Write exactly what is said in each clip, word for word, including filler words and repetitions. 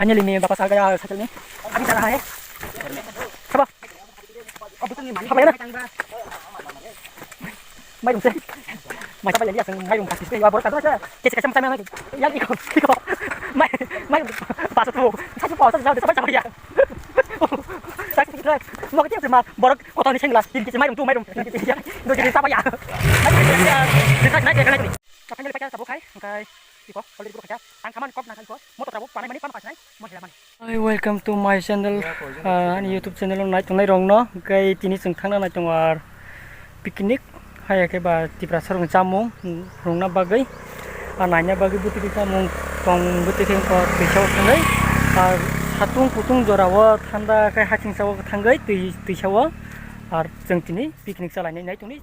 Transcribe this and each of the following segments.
Finally, मैं वापस आ गया साइकिल में। अभी जा रहा है। Sabo. Sabo ya na. Mairum se. Mai sabo ya, yang mairum kasi se, ya, borok kasi se. Kasi kasi macam mana? Yang iko, iko. Mai, mai, pas tu. Satu pas, satu jauh, sabo, sabo ya. Mo kati ma, borok kotor ni sengla, tin kisi mairum tu, mairum. Tin kisi ya. Do kisi sabo ya. Finally paikha tabuk hai, hingkai iko, already guru khaikha. Ang khamani kok nang iko, motor tabuk panai mani pam pasinai, mo hela mani. Hi, welcome to my channel, ah, ani YouTube channel o nai tongnai rok no, hingkai tini chwng thangna nai tongo ar picnic, haya khe ba Tiprasa rok ni chamung, rwngna bagwi, ah, naina bagwi bwtwi khe chamung tong bwtwi khe wngkha twisa o thangwi, ah, satung kutung jora o thanda khe hachingsa o thangwi twi, twisa o, ar chwng tini picnic chalainai nai tongni.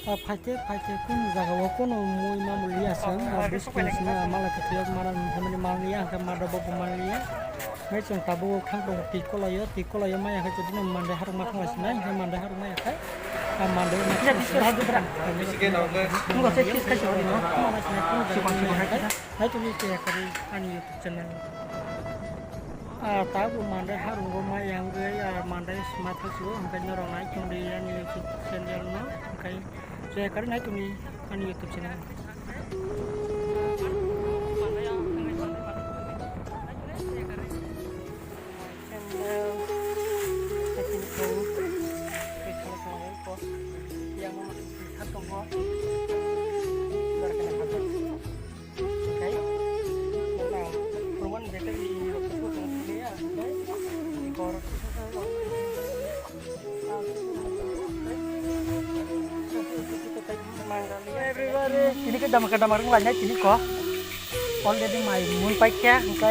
Ah, phaite, phaite, kunu jaga o kunu mui mamuli ya chwng, ah, buskang simi, ah, mala kwthwi o mala nung phaimani manliya, hwnkhe mado bo bo manliya. Hwnkhe chwng tabuk o khang tongo twi kolaio, twi kolaio maya khe chwng bini Monday harok ma thangla sinai, hwnkhe Monday harok maya khe, ah, Monday o ma thangla sinai. Nungkha se kiss khaisi hori no. Mala sinai kunu jaga o maya khe. Hai tongwi tei yakarwi ani YouTube channel. Ah, tabuk Monday harungo ma yangwi, ah, Monday sima thangsigo, hwnkhe norok nai tongdi ani YouTube channel no, hwnkhe yakarwi nai tongdi ani YouTube channel. Tini khe dama khe dama rwng lainai tini kok. Already mai mui paikha, hwnkhe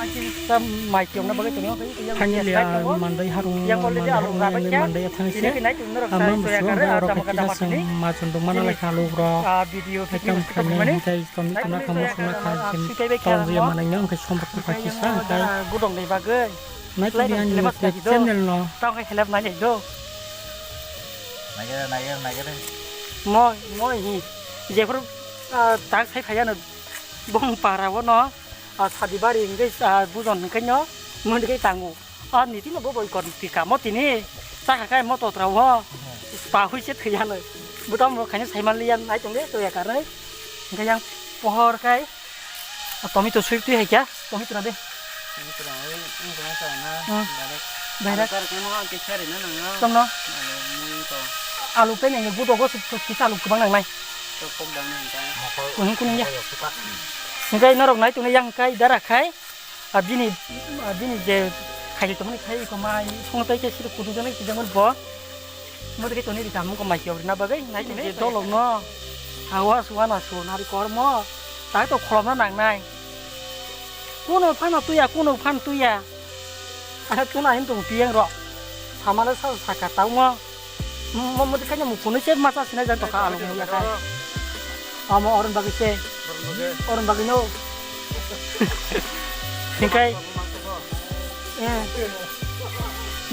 aji sa mai tiyokna bagwi tongwi hwnkhe yang Finally, ah, tongo. Mandai harung, yang already mandai alu harung, rabai yang kha. Mandai athang tini se. Khe nai tongwi norok ama sa musu soya kare, hwnkhe ah, oro dama khe khe dama kisa tini. Song ma chondong mana lai kha lugra. Ah, video ekam khaimani hwnkhe tong tong kha mo song kha jim tong jia manai no hwnkhe som rok kha kisa hwnkhe. Gudong ni bagwi. Nai tini ani YouTube channel no. Tong khe help nai do. Nai gere, nai gere, nai gere. Mo, mo hi. Jephru, ah, tak sai phaya no. Bong para o no, ah, sadi bari hingke, ah, bujon hingke no, mundi ke tango. Ah, niti no bo boi kon tika mo tini, saka kai mo totra o, pa hui se thaya no. Butam mo khaini sai man liya nai tong de, to ya karnai. Hingke yang pohor kai, ah, tomato sui tui hai kya, tomato na de. Tomato na, eh, ini kena sana, hmm. Direct. Direct. Alu kar kena, ke cari na nang. Tong no. Alu, mui to. Alu pe nang, buto go suk, suk, kisa alu kebang nang nai. Kuning kuning ya. Hingke norok nai tongna yang kai dara khai. Ah, bini, ah, bini je khai tongmani khai ko mai song tai ke sir kudu jana ki jaman bo. Mo de ke toni di kamu ko mai ki na bagai nai tongni dolong no. Hawa suwa na su nari kormo. Tai to kholom na nang nai. Kuno phano tuya, kuno phan tuya. Ana tuna hin tong piyang ro. Samala sa saka tau mo. Mo, mo, kanya mo, kuno chef masa sinai jang toka along mo yakai. Amo oron bagi se. Oron bagi no. Hingkai. Eh.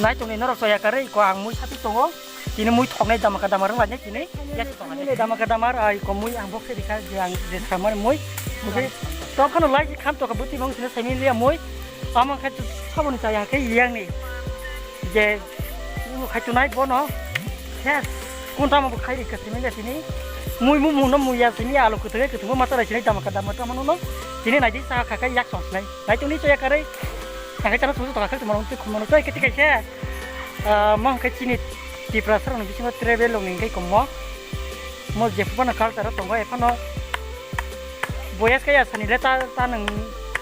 Nai tongni norok soya kare ko ang mui sapi tongo. Tini mui thoknai damaka damar wng lainai tini. Yasi tongnai. Damaka damar ai ko mui ang bokse rikha je ang je samar mui. Mui to khano lai kham toka buti mong sini semi liya mui. Tamo khe saboni chaya khe yang ni. Je, khai tu nai bono. Yes. Kun tamo bo khai ri kasi mi tini. Mui mu mu no mui ya sini alu kutu kutu ma tara sini tamo kada ma tamo no. Tini nai di sa kha kha yak song nai. Nai tu ni chaya kare. Kha kha chana su to kha kha tamo tu khum no chai kiti kai se. Ah, mo khe chini Tiprasa rok ni bisingo travel rok ni kai komo. Mo je phano culture tongo ephano. Boyes kaya sani le ta ta nang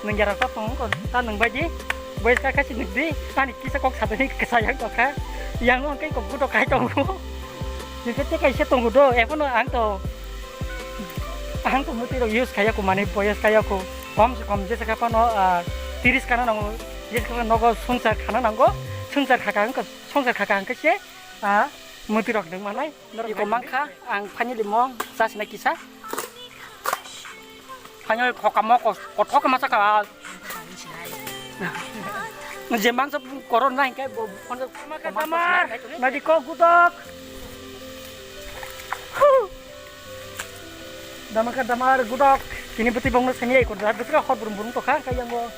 nang jara ta tongo ta nang bai di. Boyes ka kasi nang di. Ani kisa kok sa di kisa yang to kha. Yang on kai kok gudo kai tongo. Ni ke te kai se tongo do ephano ang to. Ang to muti rok use kaya ko mane boyes kaya ko. Kom se kom jesa ka phano, ah, tiris kana nango. Jesa ka nogo songchar khana nango. Songchar kha ka ang ko songchar kha ka ang ke se. Ah, muti rok nang manai. Iko mankha, ang finally mo chasna kisa. Finally khokamo ko, kothok ma saka. Je mangsa koron na hinkai bo phone. Damar, damar. Nadi ko gudak. Huh. Damar ka damar gudak. Kini bwtwi bongno sani ai ko da bwtwi hor burum burum to kha kai yango.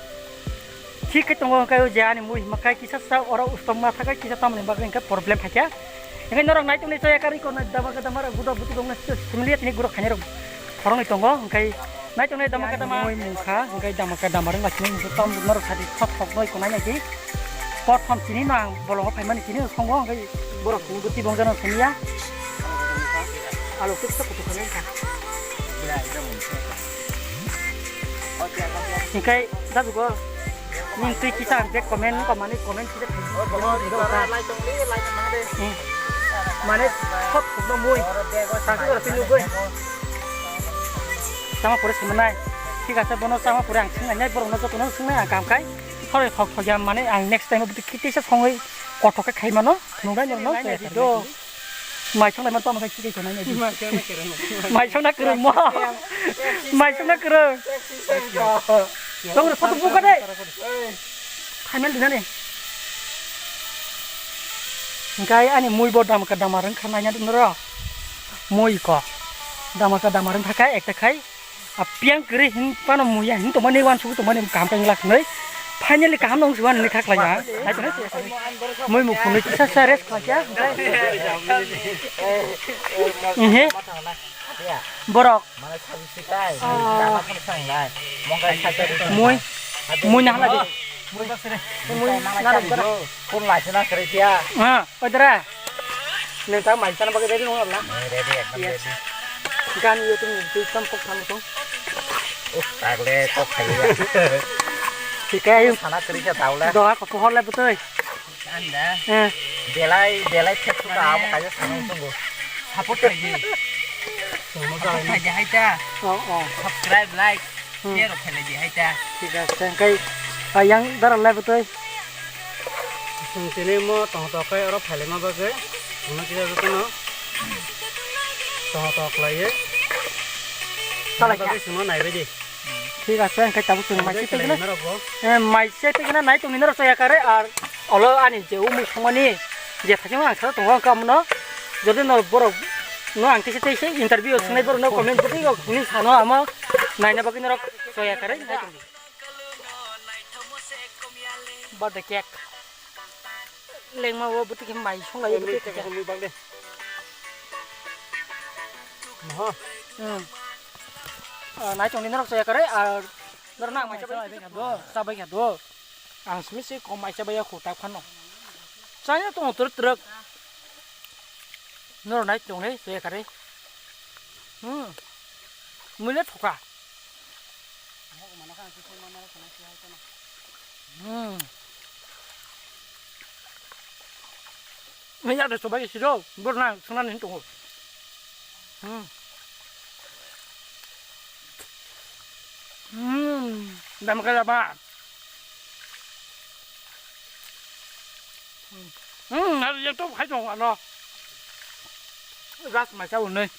Thik khe tongo hwnkhe o je ani mui hima khe kisa sa oro ustok ma thakai kisa tamoni bagwi hwnkhe problem phaikha. Hwnkhe norok nai tongni chaya karwi kornai dama ka dama rok gudo buti bongno similia tini gurok khainai rok khoroknwi tongo hwnkhe nai tongnai dama ka dama mui mungkha hwnkhe dama ka dama rwng laisini hwnkhe tam norok sadi thok thok noi tongnai nai di. Prothom tini no ang bolongo phaimani tini songo hwnkhe borok tini buti bongjano simiya. Alo kisa kutu khainai kha. Hwnkhe dadugo. Nini twi kisa ang je comment wngkha mani comment kisa. Hmm. Mane khop khopno mui. Sakhe ora twi nugwi. Chama pore swngnai. Thik ase bono chama pore ang swngnai borokno jotono swngnai ang kamkai. Thoroi khok khokya mane ang next time kisa songwi kothok khe khai mano. Nungnai norokno. Mai songnaima tamo khe khe tongnai nai di. Mai songna kwrwng. Mai songna kwrwng mo. Mai songna kwrwng. Tong re photo buka de. Phaimel dinani. Hingkai ani mui bo dama ka dama rwng kha naina dun ro. Mui ko. Dama ka dama rwng kha kai ekta khai. A piang kwrwi hin pano muya hin tongmani wansugwi tongmani kaham khe wngla khnwi. Finally kaham no wngsugo ani kha khlaiya. Hai tongwi. Mui muk phunwi kisa sa rest khlaikha. Ehe. Borok. Mui. Mui na hala di. Mui narok borok. Phone laisana kwrwi phiya. Ha, oi dara. Neng ta mai sana bagwi ready nung na? Eh, ready, ekdom ready. Gan yo tung tui tam kok tham tung. Uh, tagle kok khai ya. Thik hai. Sana kwrwi kha taule. Doha ko pohor le butoi. Anda. Eh. Belai, belai thek tu ka amo kayo sana tung go. Support khai di. Support khai di hai ta. Oh, oh. Subscribe, like. Hmm. Share rok khailai di hai ta. Thik ase, hingkai, ah, yang dara lai bwtwi. Chwng tini mo tong tok khe oro phailaima bagwi, chwngno kisa jotono tong tok laiwi. Salai kha. Bagwi chwngno naibai di. Thik ase, hingkai tabuk chwng mai se twi gwnang. Nai rok bo. Eh, mai se twi gwnang nai tongni norok chaya kare ar Olo ani je umui songmani je thakima ang sara tongo ang kamono jodi no borok no ang tise tise interview swngnai borok no comment bwtwi rok hwnwi sano amo naina bagwi norok soya kare nai tongdi. Birthday cake lengma o bwtwi khe mai songlaio bwtwi khe. Hmm. Ah, nai tongdi norok soya kare ar norok nang mai chabai kha do, chabai kha do. Ang simi se kom aisa baya kho tak phano. Chaya tongo twrwk twrwk. Noro nai tong le se kare. Hmm. Mui le thoka. Hmm. Mui ya de sobai siro, bor na sona nin tongo. Hmm. Hmm. Dam kala ba. Hmm, hari yang tu hai dong ano. Ras mai sa unai.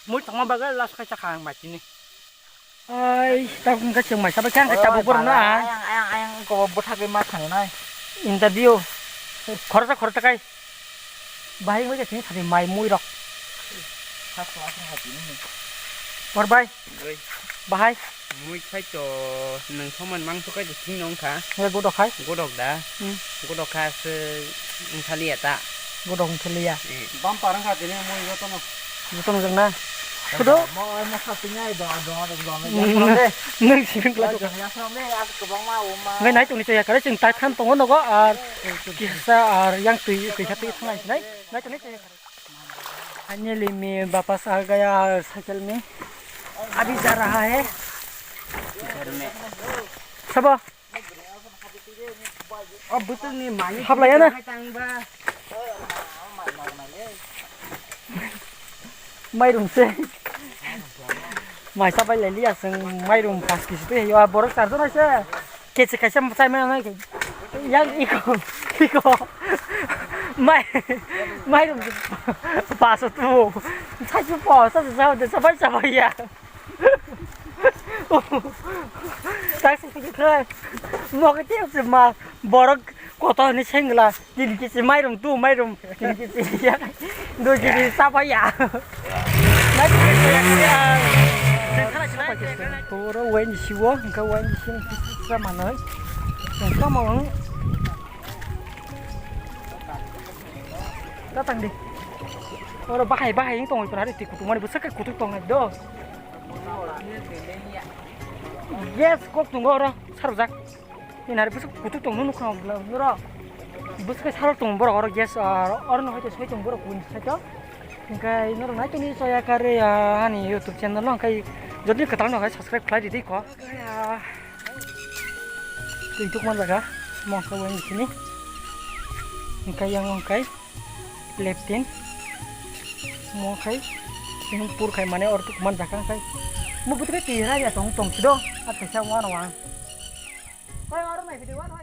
Mui tongma bagai last kai sa khang mai tini. Ai, ta kung ka cheng mai sa ba kang ka tabu bor na. Ayang, ayang, ayang ko botha ke ma thang nai. Interview. Khorsa khorsa kai. Bahai mui ka sini sari mai mui rok. Bor bai. Bahai. Mui khai to nwng thongman mang thok khai to thing nong kha. He godok khai? Godok da. Hmm. Godok kha se wng thaliya ta. Godok wng thaliya. Eh. Bumper wng kha tini mui jotono. Jotono wng na. Sudo? Mo, mo sa tini ai do, do, do, do, do. Nwng sibing kla. Ngai nai tongni chaya kare chwng tai than tongo nogo ar kisa ar yang twi, twi kha twi thangnai sinai. Nai tongni chaya kare. Finally, मैं वापस आ गया साइकिल में। अभी जा रहा है घर में। Sabo? Hablai ya na? Mairum se. Maisa bai lai liya seng mairum pas kisi tu yo borok charjon hai se. Kechi kaisa chai mai nai. Yang iko, iko. Mai, mairum paso tu. Sai su po, sa sa sa sa bai sa bai ya. Tak sa sa. Mo ke tiap se ma borok koto ni sengla. Tin kisi mairum tu mairum. Tin kisi ya. Dui kisi sa bai ya. Puro wain siwo, engka wain sini kisa manoi. Engka mau. Datang di. Oro bahai bahai yang tongoi pernah di kutu mani besar kutu tongai do. Yes, kok tunggu oro sarujak. Ini hari besok kutu tong nunu kau belum nuro. Besok sarujak tong borok oro yes, oro no hoite soi tong borok kun saito. Hingke norok nai tongni soya kare, ah, ani YouTube channel no hingke jodi kwtal no hai subscribe khlai ridi ko. Ah, twi tuk man jaga mongkha wani sini. Hingke yang hingke left in mongkhai sini pur khai mane or tuk man jaga hingke mo butke twi raya tong tong sido. At kaisa wano wang. Koi oro nai video wano.